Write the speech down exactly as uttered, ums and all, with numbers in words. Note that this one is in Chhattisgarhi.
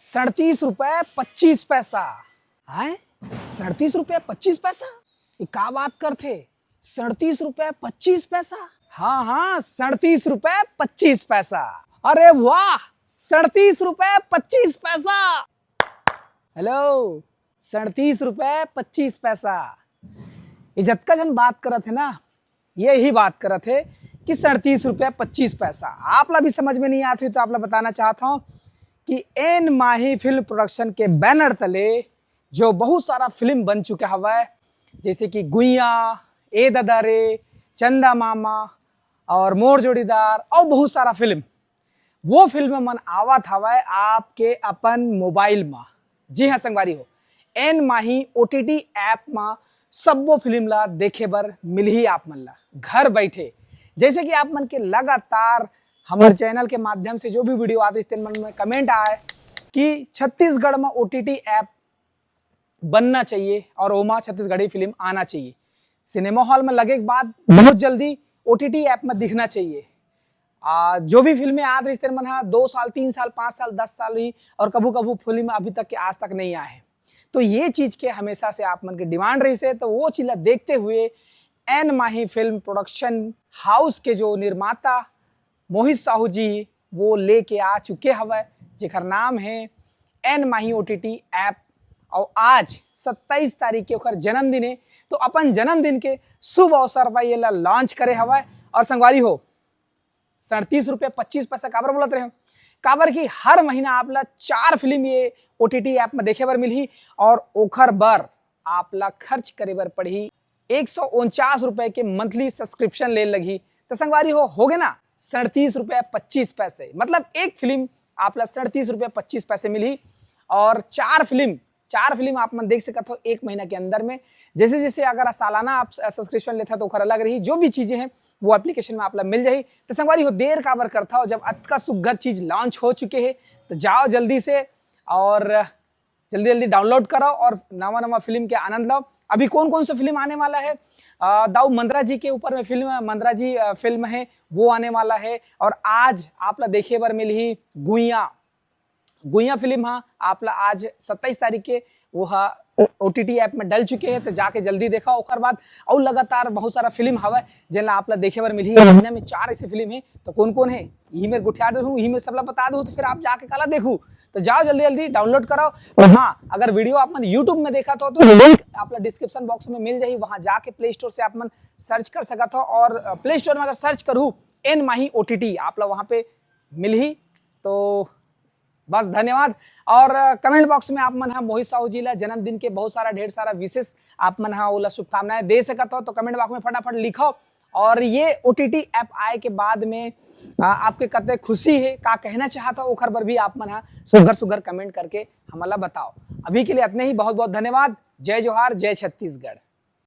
सड़तीस रुपए पच्चीस पैसा। हैं? सड़तीस रुपए पच्चीस पैसा? ये का बात करथे? सड़तीस रुपए पच्चीस पैसा? हाँ, हाँ, सड़तीस रुपए पच्चीस पैसा। अरे वाह, सड़तीस रुपए पच्चीस पैसा। हेलो, सड़तीस रुपए पच्चीस पैसा। ये जतका झन बात करत हे ना, यही बात करत हे कि सड़तीस रुपए पच्चीस पैसा। आप ला भी समझ में नहीं आत होही तो आप ला बताना चाहत हूँ कि एन माही फिल्म प्रोडक्शन के बैनर तले जो बहुत सारा फिल्म बन चुके हवय, जैसे कि गुइया, ए ददा रे, चंदा मामा और मोर जोड़ीदार और बहुत सारा फिल्म, वो फिल्म मन आवत हवय आपके अपन मोबाइल म। जी हाँ संगवारी हो, एन माही ओटीटी ऐप म सब्बो फिल्म ला देखे बर मिलही आप मन ला घर बैठे। जैसे कि आप मन के लगातार हमर चैनल के माध्यम से जो भी वीडियो आत रहिस, तेन मन में कमेंट आए कि छत्तीसगढ़ में ओटीटी ऐप बनना चाहिए और ओमा छत्तीसगढ़ी फिल्म आना चाहिए। सिनेमा हॉल में लगे के बाद बहुत जल्दी ओटीटी ऐप में दिखना चाहिए। आ, जो भी फिल्में आत रहिस, तेन मन हा दो साल, तीन साल, पाँच साल, दस साल ही, और कभू कभू फिल्म अभी तक के आज तक नहीं आए हैं। तो ये चीज के हमेशा से आप मन के डिमांड रहिस हे, तो वो चीज ला देखते हुए एन माही फिल्म प्रोडक्शन हाउस के जो निर्माता मोहित साहू जी वो लेके आ चुके हवय, जेकर नाम है एन माही ओटीटी ऐप। और आज सत्ताईस तारीख के ओकर जन्मदिन है, तो अपन जन्मदिन के शुभ अवसर पर ये ला लॉन्च करे हवय। और संगवारी हो, सड़तीस रुपये पच्चीस पैसा काबर बोलत रहे हो? काबर कि हर महीना आप ला चार फिल्म ये ओटीटी ऐप में देखे बर मिलही और ओखर बर आप ला खर्च करे बर पड़ही एक सौ उनचास रुपए के मंथली सब्सक्रिप्शन ले लगही। तो संगवारी हो, हो गए ना सड़तीस रुपए पच्चीस पैसे, मतलब एक फिल्म आप ला सड़तीस रुपए पच्चीस पैसे मिलही और चार फिल्म, चार फिल्म आप मन देख सकत हो एक महीना के अंदर में। जैसे जैसे अगर सालाना आप सब्सक्रिप्शन लेथा तो ओखर अलग रही, जो भी चीजें हैं वो एप्लीकेशन में आप ला मिल जाही। तो संगवारी हो, देर काबर करथा हो, जब अतका सुग्घर चीज लॉन्च हो चुके है तो जाओ जल्दी से और जल्दी जल्दी डाउनलोड करो और नवा नवा फिल्म के आनंद लो। अभी कौन कौन सा फिल्म आने वाला है? अ, दाऊ मंद्रा जी के ऊपर में फिल्म, मंद्रा जी, अ, फिल्म है, वो आने वाला है। और आज आप ला देखे बर मिलही गुइया, गुइया फिल्म हा आप ला आज सत्ताईस तारीख के वो हा ओटीटी ऐप में डल चुके हैं, तो जाके जल्दी देखा। ओकर बाद और लगातार बहुत सारा फिल्म हवय जेन ला आप ला देखे बर मिलही। महीना में चार ऐसे फिल्म है, तो कौन कौन है यही मेर गुठिया दे रहूँ, यही मेर सबला बता दूँ, तो फिर आप जाके काला देखू। तो जाओ जल्दी जल्दी डाउनलोड कराओ। और हाँ, अगर वीडियो आप मन यूट्यूब में देखा तो, तो लिंक आप ला डिस्क्रिप्शन बॉक्स में मिल जाही, वहाँ जाके प्ले स्टोर से आप मन सर्च कर सकत हो। और प्ले स्टोर में अगर सर्च करू एन माही ओटीटी, आप ला वहाँ पे मिलही। तो बस धन्यवाद। और कमेंट बॉक्स में आप मन हा मोहित साहू जी ला जन्मदिन के बहुत सारा, ढेर सारा विशेष आप मन हा ओला शुभकामनाएं दे सकत हो, तो कमेंट बॉक्स में फटाफट लिखो। और ये ओटीटी ऐप आए के बाद में, आ, आपके कते खुशी है, का कहना चाहत हो, ओखर बर भी आप मन हा सुग्घर सुग्घर कमेंट करके हमला बताओ। अभी के लिए इतने ही, बहुत बहुत धन्यवाद। जय जोहार, जय छत्तीसगढ़।